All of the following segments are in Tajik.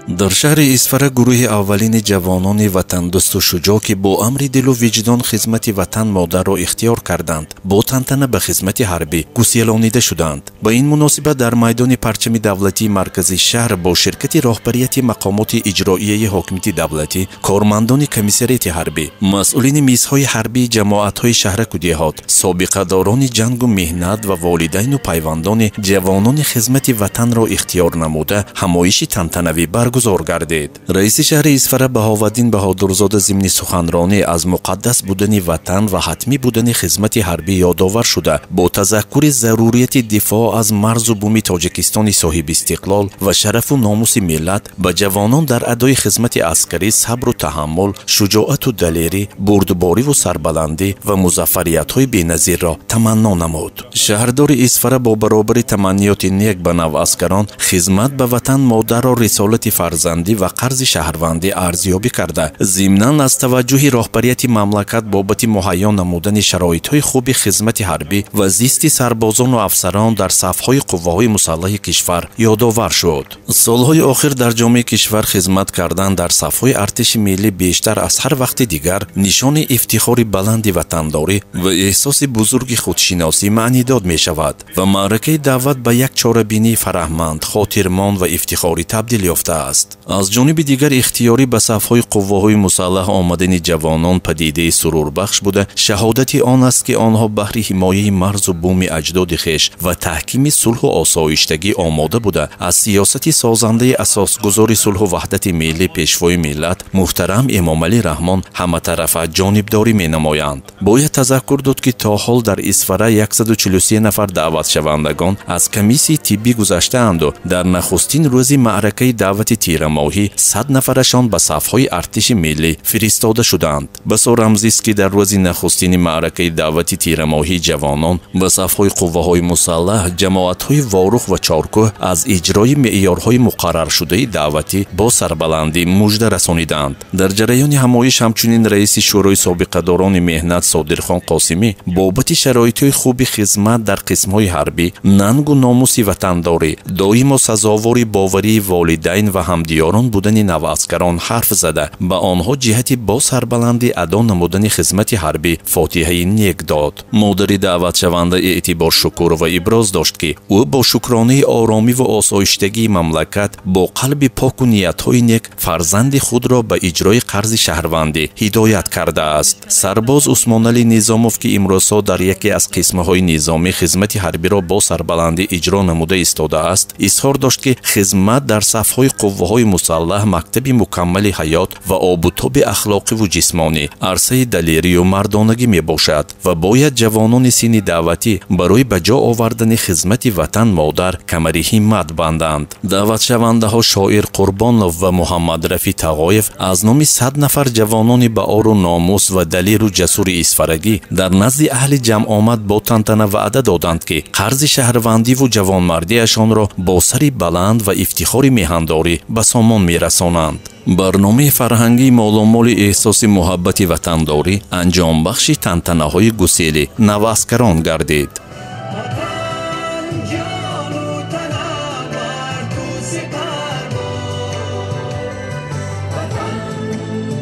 Дар шаҳри Исфара гурӯҳи аввалини ҷавонони ватандӯсту шуҷоъ, ки бо амри дилу виҷдон хизмати ватан модарро ихтиёр карданд, бо тантана ба хизмати ҳарбӣ гуселонида шуданд. Ба ин муносибат дар майдони парчами давлатии маркази шаҳр бо ширкати роҳбарияти мақомоти иҷроияи ҳокимияти давлатӣ, кормандони комиссариати ҳарбӣ, масъулини мизҳои ҳарбии ҷамоатҳои шаҳраку деҳот, собиқадорони ҷангу меҳнат ва волидайну пайвандони ҷавонони хизмати ватанро ихтиёр намуда, ҳамоиши тантанавӣ баргузор гардид. Раиси шаҳри Исфара Баҳоваддин Баҳодурзода зимни суханронӣ аз муқаддас будани ватан ва ҳатмӣ будани хизмати ҳарбӣ ёдовар шуда, бо тазаккури зарурияти дифоъ аз марзу буми Тоҷикистони соҳибистиқлол ва шарафу номуси миллат ба ҷавонон дар адои хизмати аскарӣ сабру таҳаммул, шуҷоату далерӣ, бурдбориву сарбаландӣ ва музаффариятҳои беназирро таманно намуд. Шаҳрдори Исфара бо баробари таманниёти нек ба наваскарон хизмат ба ватан модарро рисолати фарзандӣ ва қарзи шаҳрвандӣ арзёбӣ карда, зимнан аз таваҷҷӯҳи роҳбарияти мамлакат бобати муҳайё намудани шароитҳои хуби хизмати ҳарбӣ ва зисти сарбозону афсарон дар сафҳои қувваҳои мусаллаҳи кишвар ёдовар шуд. Солҳои охир дар ҷомеаи кишвар хизмат кардан дар сафҳои артиши миллӣ бештар аз ҳар вақти дигар нишони ифтихори баланди ватандорӣ ва эҳсоси бузурги худшиносӣ маънидод мешавад ва маъракаи даъват ба як чорабинии фараҳманд, хотирмон ва ифтихорӣ табдил ёфтааст. Аз ҷониби дигар, ихтиёрӣ ба сафҳои қувваҳои мусаллаҳ омадани ҷавонон падидаи сурурбахш буда, шаҳодати он аст, ки онҳо баҳри ҳимояи марзу буми аҷдоди хеш ва таҳкими сулҳу осоиштагӣ омода буда, аз сиёсати созандаи асосгузори сулҳу ваҳдати миллӣ, пешвои миллат муҳтарам Эмомалӣ Раҳмон ҳаматарафа ҷонибдорӣ менамоянд. Бояд тазаккур дод, ки то ҳол дар Исфара 143 нафар даъватшавандагон аз комиссияи тиббӣ гузаштаанду дар нахустин рӯзи маъракаи даъвати тирамоҳӣ 100 нафарашон ба сафҳои артиши миллӣ фиристода шуданд. Басо рамзист, ки дар рӯзи нахустини маъракаи даъвати тирамоҳии ҷавонон ба сафҳои қувваҳои мусаллаҳ ҷамоатҳои Ворух ва Чоркӯҳ аз иҷрои меъёрҳои муқарраршудаи даъватӣ бо сарбаландӣ мужда расониданд. Дар ҷараёни ҳамоиш ҳамчунин раиси шӯрои собиқадорони меҳнат Содирхон Қосимӣ бобати шароитҳои хуби хизмат дар қисмҳои ҳарбӣ, нангу номуси ватандорӣ, доимо сазовори боварии волидайн ва ҳамдиёрон будани наваскарон ҳарф зада, ба онҳо ҷиҳати бо сарбаландӣ адо намудани хизмати ҳарбӣ фотиҳаи нек дод. Модари даъватшаванда Эътибор Шукурова иброз дошт, ки ӯ бо шукронаи оромиву осоиштагии мамлакат бо қалби поку ниятҳои нек фарзанди худро ба иҷрои қарзи шаҳрвандӣ ҳидоят кардааст. Сарбоз Усмоналӣ Низомов, ки имрӯзҳо дар яке аз қисмҳои низомӣ хизмати ҳарбиро бо сарбаландӣ иҷро намуда истодааст, изҳор дошт, ки хизмат дар сафҳои қувваҳои мусаллаҳ мактаби мукаммали ҳаёт ва обутоби ахлоқиву ҷисмонӣ, арсаи далерию мардонагӣ мебошад ва бояд ҷавонони синни даъватӣ барои ба ҷо овардани хизмати ватан модар камари ҳиммат банданд. Даъватшавандаҳо Шоир Қурбонов ва Муҳаммадрафӣ Тағоев аз номи 100 нафар ҷавонони баору номус ва далеру ҷасури исфарагӣ дар назди аҳли ҷамъомад бо тантана ваъда доданд, ки қарзи шаҳрвандиву ҷавонмардиашонро бо сари баланд ва ифтихори меҳандорӣ ба сомон мерасонанд. Барномаи фарҳангии моломоли эҳсоси муҳаббати ватандорӣ анҷомбахши тантанаҳои гусели наваскарон гардид.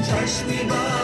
Чашми.